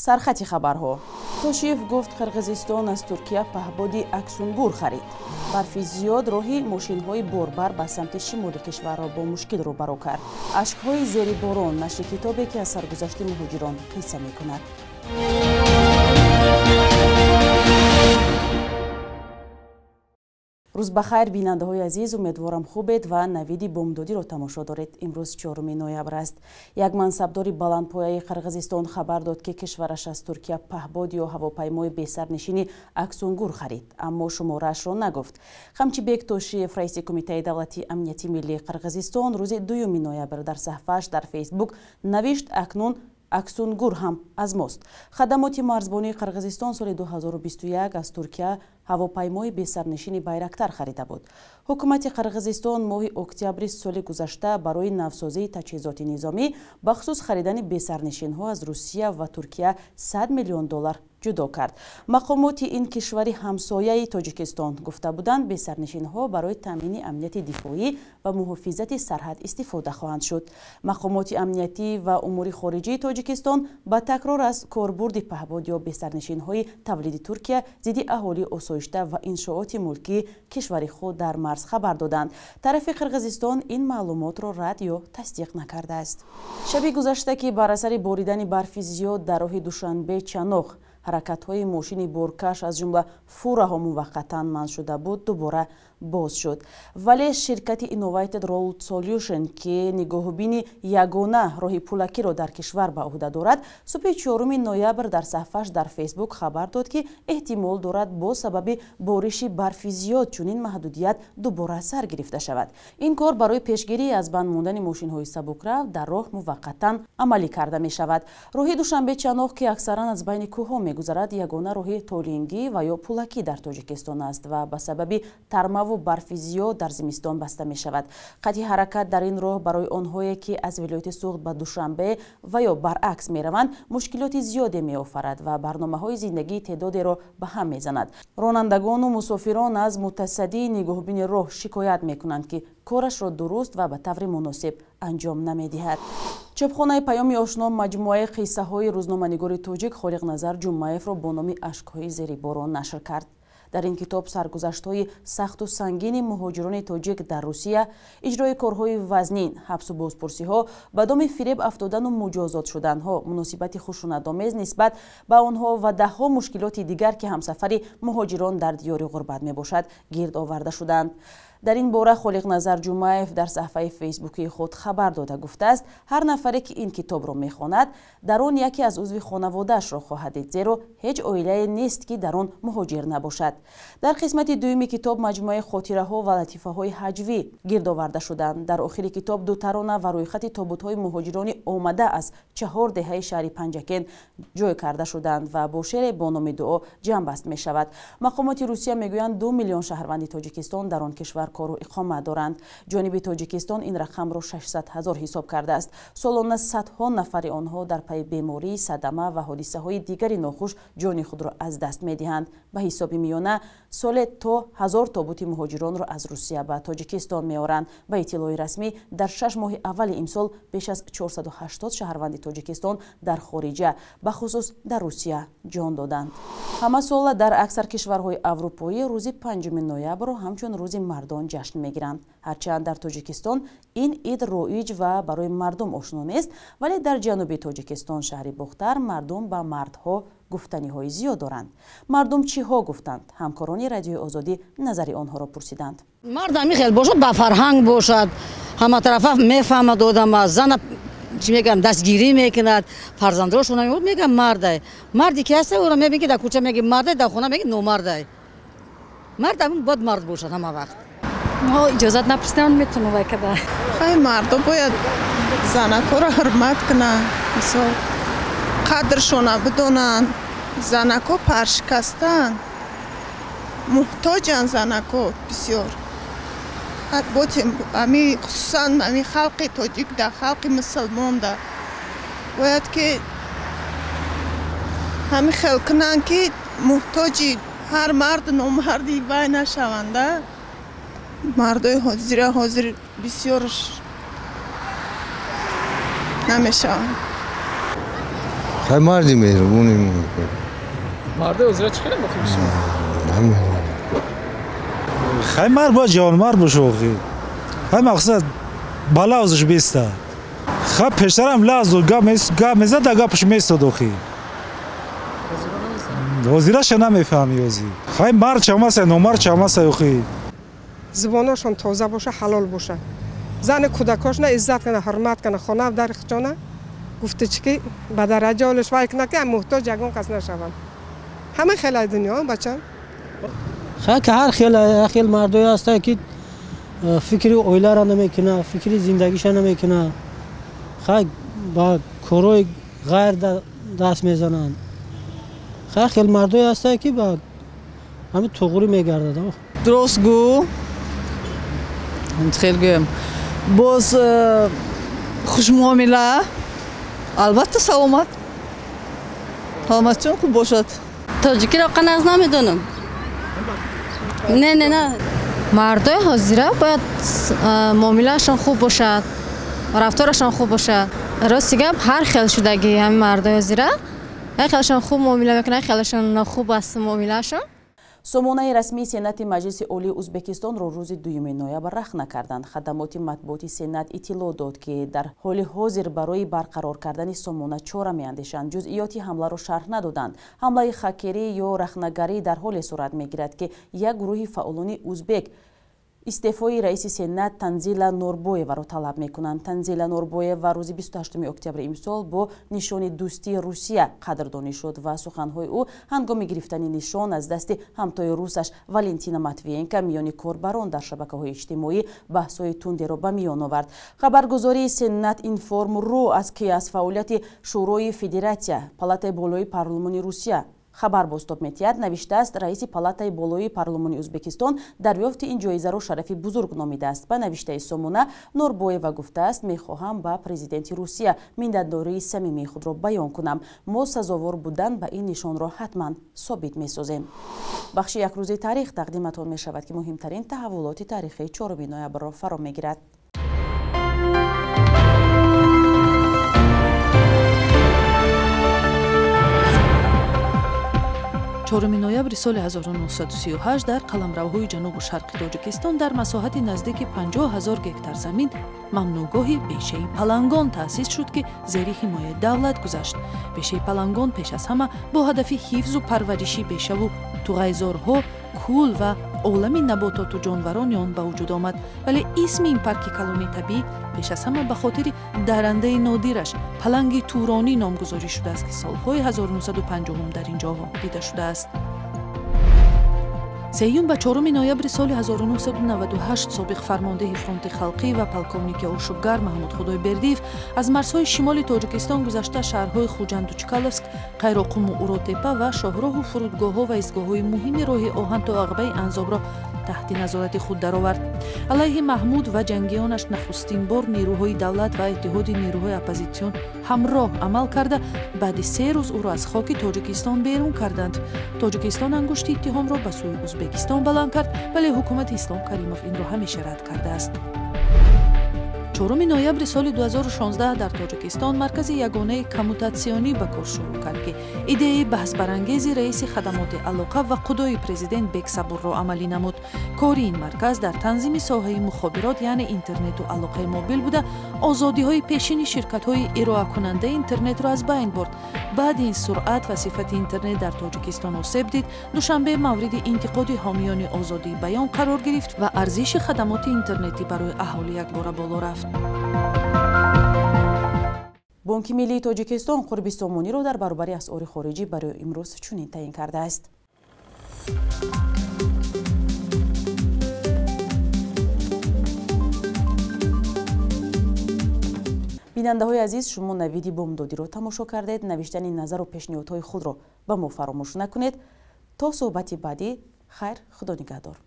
Сархати хабарҳо. Тошиев гуфт, Қирғизистон аз Туркия паҳбоди Аксунгур харид. Барфи зиёд роҳи мошинҳои борбар ба самти шимоли кишварро бо мушкил рӯбарӯ кард. Ашкҳои зери борон, нашри китобе, ки аз саргузашти муҳоҷирон қисса мекунад. Рӯз ба хайр, бинандаҳои азиз, умедворам, хубед ва навиди бомдодиро тамошо доред. Имрӯз 4 ноябр аст. Як мансабдори баландпояи Қирғизистон хабар дод, ки кишвараш аз Туркия паҳбод ё ҳавопаймои бесарнишини Аксунгур харид, аммо шумораашро нагуфт. Қамчибек Тошиев, раиси Кумитаи давлатии амнияти миллии Қирғизистон, рӯзи 2 ноябр дар саҳифааш дар Фейсбук навишт: акнун Аксунгур ҳам аз мост. Хадамоти марзбонии Қирғизистон соли 2021 аз Туркия ҳавопаймои бесарнишини Байрактар харида буд. Ҳукумати Қирғизистон моҳи октябри соли гузашта барои навсозии таҷҳизоти низомӣ, бахусус харидани бесарнишинҳо, аз Русия ва Туркия 100 миллион доллар ҷудо кард. Мақомоти ин кишвари ҳамсояи Тоҷикистон гуфта буданд, бесарнишинҳо барои таъмини амнияти дифоӣ ва муҳофизати сарҳад истифода хоҳанд шуд. Мақомоти амниятӣ ва умури хориҷии Тоҷикистон ба такрор аз корбурди паҳбод ё бесарнишинҳои тавлиди Туркия зидди аҳолии осоишта ва иншооти мулкии кишвари худ дар марз хабар доданд. Тарафи Қирғизистон ин маълумотро рад ё тасдиқ накардааст. Шаби гузашта, ки бар асари боридани барфи зиёд дар роҳи Душанбе Чаноқ ҳаракатҳои мошини боркаш, аз ҷумла фураҳо, муваққатан манъ шуда буд, дубора боз шуд. Вале ширкати Innovated Road Solution, ки нигоҳубини ягона роҳи пулакиро дар кишвар ба ӯҳда дорад, субҳи 4 ноябр дар саҳифааш дар Фейсбук хабар дод, ки эҳтимол дорад бо сабаби бориши барфи зиёд чунин маҳдудият дубора сар гирифта шавад. Ин кор барои пешгирӣ аз банд мондани мошинҳои сабукрав дар роҳ муваққатан амалӣ карда мешавад. Роҳи Душанбе Чаноқ, ки аксаран аз байни кӯҳҳо мегузарад, ягона роҳи толингӣ ва ё пулакӣ дар Тоҷикистон аст ва ба сабаби тармаву барфи зиёд дар зимистон баста мешавад. Қатъи ҳаракат дар ин роҳ барои онҳое, ки аз вилояти Суғд ба Душанбе ва ё баръакс мераванд, мушкилоти зиёде меофарад ва барномаҳои зиндагии теъдодеро ба ҳам мезанад. Ронандагону мусофирон аз мутасаддии нигоҳубини роҳ шикоят мекунанд, ки корашро дуруст ва ба таври муносиб анҷом намедиҳад. Чопхонаи Паёми Ошно маҷмӯаи қиссаҳои рӯзноманигори тоҷик Холиқназар Ҷумаевро бо номи Ашкҳои зери борон нашр кард. Дар ин китоб саргузаштҳои сахту сангини муҳоҷирони тоҷик дар Русия, иҷрои корҳои вазнин, ҳабсу бозпурсиҳо, ба доми фиреб афтодану муҷозот шуданҳо, муносибати хушунатомез нисбат ба онҳо ва даҳҳо мушкилоти дигар, ки ҳамсафари муҳоҷирон дар диёри ғурбат мебошад, гирд оварда шуданд. Дар ин бора Холиқназар Ҷумаев дар саҳифаи фейсбукии худ хабар дода гуфтааст, ҳар нафаре, ки ин китобро мехонад, дар он яке аз узви хонаводаашро хоҳад дид, зеро ҳеҷ оилае нест, ки дар он муҳоҷир набошад. Дар қисмати дуюми китоб маҷмӯаи хотираҳо ва латифаҳои ҳаҷвӣ гирд оварда шуданд. Дар охири китоб ду тарона ва рӯйхати тобутҳои муҳоҷирони омада аз чаҳор деҳаи шаҳри Панҷакент ҷой карда шуданд ва бо шеъре бо номи Дуо ҷамъбаст мешавад. Мақомоти Русия мегӯянд, 2 миллион шаҳрванди Тоҷикистон дар он кишвар кору иқомат доранд. Ҷониби Тоҷикистон ин рақамро 600 ҳазор ҳисоб кардааст. Солона садҳо нафари онҳо дар пайи беморӣ, садама ва ҳодисаҳои дигари нохуш ҷони худро аз даст медиҳанд. Ба ҳисоби миёна, соле то 1000 тобути муҳоҷиронро аз Русия ба Тоҷикистон меоранд. Ба иттилои расмӣ, дар 6 моҳи аввали имсол беш аз 480 шаҳрванди Тоҷикистон дар хориҷа, бахусус дар Русия, ҷон доданд. Ҳамасола дар аксар кишварҳои аврупоӣ рӯзи 5 ноябрро ҳамчун Рӯзи мардон ҷашн мегиранд. Ҳарчанд дар Тоҷикистон ин ид роиҷ ва барои мардум ошно нест, вале дар ҷануби Тоҷикистон, шаҳри Бохтар, мардум ба мардҳо гуфтаниҳои зиёд доранд. Мардум чиҳо гуфтанд? Ҳамкорони Радиои Озодӣ назари онҳоро пурсиданд. Мард ҳамин хел бошад, ба фарҳанг бошад, ҳаматарафа мефаҳмад одама, зана, чӣ мегӯям, дастгирӣ мекунад, фарзандошона мегӯям, мардай. Марде ки ҳаста, ӯро мебин, ки дар кӯча меги мардай, дар хона меги номардай. Мард ҳамин бояд мард бошад ҳама вақт. Мо иҷозат напурсидам, метавонам вай када. Хай, мардо бояд занакҳоро ҳурмат кунанд, мисол, қадршона бидонанд. Занакҳо паршикастаанд, муҳтоҷанд занакҳо бисёр. Ами хусусан ами халқи тоҷик да, халқи мусулмон да бояд ки ҳамин хел кунанд, ки муҳтоҷи ҳар марду номарди вай нашаванда. Мардои ҳозира ҳозир бисёрш намешаванд. Хай марди меҳрубони. Марди ҳозира чӣ хеле ба фикри шумо? Хай мард бояд ҷавонмард боша охи. Хай мақсад ба лавзаш беста. Хай пештарам лавз гап мезад, да гапаш местод охи. Ҳозираша намефаҳми ҳозир. Хай мард чамаса, номард чамаса охи. Зубонашон тоза боша, ҳалол боша. Зани кӯдакошна иззат кана, ҳурмат кана, хона дар хичона гуфта чӣ ки ба дараҷа олиш вай кунад ки муҳтоҷ ягон кас нашаванд. Ҳама хелай дунё бачам. Хай ки ҳар хел мардое ҳастанд ки фикри оиларо намекунад, фикри зиндагиша намекунад. Хай ба корҳои ғайр даст мезананд. Хай хел мардое ҳастанд ки ба ҳамин туғрӣ мегардад. Дуростгӯ, хел гӯем, боз хушмуомила, албатта саломат. Саломатчон хуб бошад. Тоҷикиро қанағз намедонам. Не, не, не. Мардои ҳозира бояд муомилаашон хуб бошад, рафторашон хуб бошад. Рости гап, ҳар хел шудагӣ ҳамин мардои ҳозира, як хелашон хуб муомила мекунад, як хелашон нохуб аст муомилаашон. Сомонаи расмии Сенати Маҷлиси Олии Ӯзбекистонро рӯзи 2 ноябр рахна карданд. Хадамоти матбуоти Сенат иттилоъ дод, ки дар ҳоли ҳозир барои барқарор кардани сомона чора меандешанд. Ҷузъиёти ҳамларо шарҳ надоданд. Ҳамлаи хакерӣ ё рахнагарӣ дар ҳоле сурат мегирад, ки як гурӯҳи фаъолони узбек истеъфои раиси Сенат Танзила Норбоеваро талаб мекунанд. Танзила Норбоева рӯзи 28 октябри имсол бо нишони дӯстии Русия қадрдонӣ шуд ва суханҳои ӯ ҳангоми гирифтани нишон аз дасти ҳамтои русаш Валентина Матвиенко миёни корбарон дар шабакаҳои иҷтимоӣ баҳсҳои тундеро ба миён овард. Хабаргузории Сенат Информ Ру ки аз фаъолияти Шӯрои Федератсия, палатаи болои парлумони Русия хабар бозтоб метиҳад, навиштааст раиси палатаи болои парлумони Ӯзбекистон дарёфти ин ҷоизаро шарафи бузург номидааст. Ба навиштаи сомона, Норбоева гуфтааст: мехоҳам ба президенти Русия миннатдории самимии худро баён кунам. Мо сазовор будан ба ин нишонро ҳатман собит месозем. Бахши якрӯзаи таърих тақдиматон мешавад, ки муҳимтарин таҳаввулоти таърихии 4 ноябрро фаро мегирад. 4 ноябри соли 1938 дар қаламравҳои ҷанубу шарқи Тоҷикистон дар масоҳати наздики 50 000 гектар замин мамнӯъгоҳи бешаи Палангон таъсис шуд, ки зери ҳимояи давлат гузашт. Бешаи Палангон пеш аз ҳама бо ҳадафи ҳифзу парвариши бешаву туғайзорҳо, кӯл ва олами набототу ҷонварони он ба вуҷуд омад. Вале исми ин парки калони табиӣ пеш аз ҳама ба хотири дарандаи нодираш паланги туронӣ номгузорӣ шудааст, ки солҳои 1950 дар ин ҷо дида шудааст. 3 ба 4 ноябри соли 1998 собиқ фармондеҳи фронти халқӣ ва полковники ошӯбгар Маҳмуд Худойбердиев аз марзҳои шимоли Тоҷикистон гузашта шаҳрҳои Хуҷанду Чкаловск, Қайроқуму Уротепа ва шоҳроҳу фурудгоҳҳо ва истгоҳҳои муҳими роҳи оҳан то Ағбаи Анзобро таҳти назорати худ даровард. Алайҳи Маҳмуд ва ҷангиёнаш нахустин бор нерӯҳои давлат ва иттиҳоди нерӯҳои оппозитсион ҳамроҳ амал карда, баъди 3 рӯз ӯро аз хоки Тоҷикистон берун карданд. Тоҷикистон ангушти иттиҳомро ба сӯи Ӯзбекистон баланд кард, вале ҳукумати Ислом Каримов инро ҳамеша рад кардааст. 4 ноябри соли 2016 дар Тоҷикистон маркази ягонаи коммутатсионӣ ба кор шурӯъ кард, ки идеяи баҳсбарангези раиси хадамоти алоқа ва қудои президент Бексабурро амалӣ намуд. Кори ин марказ дар танзими соҳаи мухобирот, яъне интернету алоқаи мобил буда, озодиҳои пешини ширкатҳои ироакунандаи интернетро аз байн бурд. Баъди ин суръат ва сифати интернет дар Тоҷикистон осеб дид, Душанбе мавриди интиқоди ҳомиёни озодии баён қарор гирифт ва арзиши хадамоти интернетӣ барои аҳолӣ якбора боло рафт. Бонки миллии Тоҷикистон қурби сомониро дар баробари асъори хориҷӣ барои имрӯз чунин таъин кардааст. Бинандаҳои азиз, шумо навиди бомдодиро тамошо кардед. Навиштани назару пешниҳодҳои худро ба мо фаромӯш накунед. То суҳбати баъдӣ хайр, худо нигаҳдор.